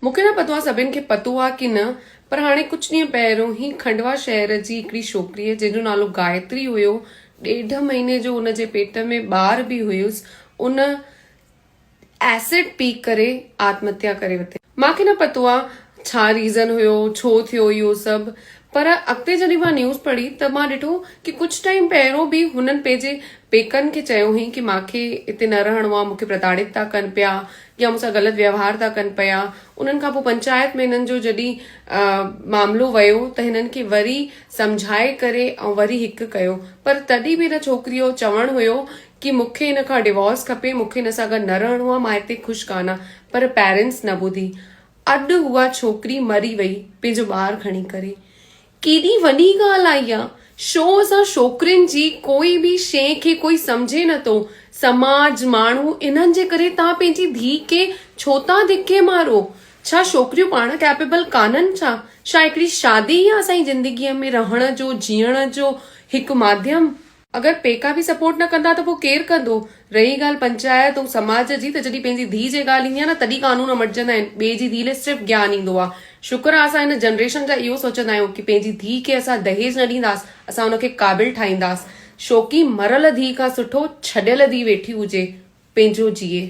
مون کي نه پتو آ سڀن کي پتو آ ڪي نه پر هاڻي ڪجهه ڏينهن پهريون هي کنڊوا شهر جي هڪڙي ڇوڪريء جنهن جو نالو گايتري هيو ڏيڍ مهيني جو ان جي پيٽ ۾ ٻار به هيس ان ايسڊ پي ڪري آتم هتيا ڪري ورتي. مان کي نه پتو آ ڇا ريزن هيو ڇو ٿيو اهو سڀ پر اڳتي جڏهن مان نيوز پڙهي ته مان ڏٺو ڪي ڪجهه ٽائيم پهريون به هنن پنهنجي پيڪن کي چيو هئين ڪي مان کي هتي نه رهڻو آ مون کي پرتاڙت ٿا ڪن پيا يا مون سان غلط ويوهار ٿا ڪن پيا انهن کان پوء پنچائت ۾ هنن جو جڏهن معاملو ويو ته هنن کي وري سمجهائي ڪري ۽ وري هڪ ڪيو پر تڏهن به هن ڇوڪري جو چوڻ هيو ڪي مون کي هن کان ڊيوورس کپي مون کي هن سان گڏ نه رهڻو آ مان هتي خوش ڪانه پر پيرنٽس نه ٻڌي اڄ اها ڇوڪري مري وئي پنهنجو ٻار کڻي ڪري. ڪيڏي وڏي ڳالهه آ اها. شو اسان ڇوڪرين جي ڪوئي به شيء کي ڪوئي سمجهي نه ٿو. سماج، ماڻهو انهن جي ڪري توهان پنهنجي ڌيء کي ڇو ٿا ڌڪي مارو. ڇا ڇوڪريون پاڻ ڪيپيبل ڪانهن ڇا؟ ڇا هڪڙي شادي ئي آ اسان جي زندگيء ۾ رهڻ جو جيئڻ جو هڪ ماڌيم؟ اگر پيڪا به سپورٽ نه ڪندا ته پوء ڪير ڪندو؟ رهي ڳالهه پنچائت ۽ سماج جي ته جڏهن پنهنجي ڌيء جي ڳالهه ايندي آهي نه تڏهن قانون مٽجندا آهن ٻئي جي ڌيء لاء صرف گيان ايندو آهي. شڪر آهي اسان هن جنريشن جا اهو سوچندا آهيون ڪي پنهنجي ڌيء کي اسان دهيج نه ڏينداس اسان ان کي قابل ٺاهينداس. شوڪي مرل ڌيء کان سٺو ڇڏيل ڌيء ويٺي هجي پنهنجو جيئي.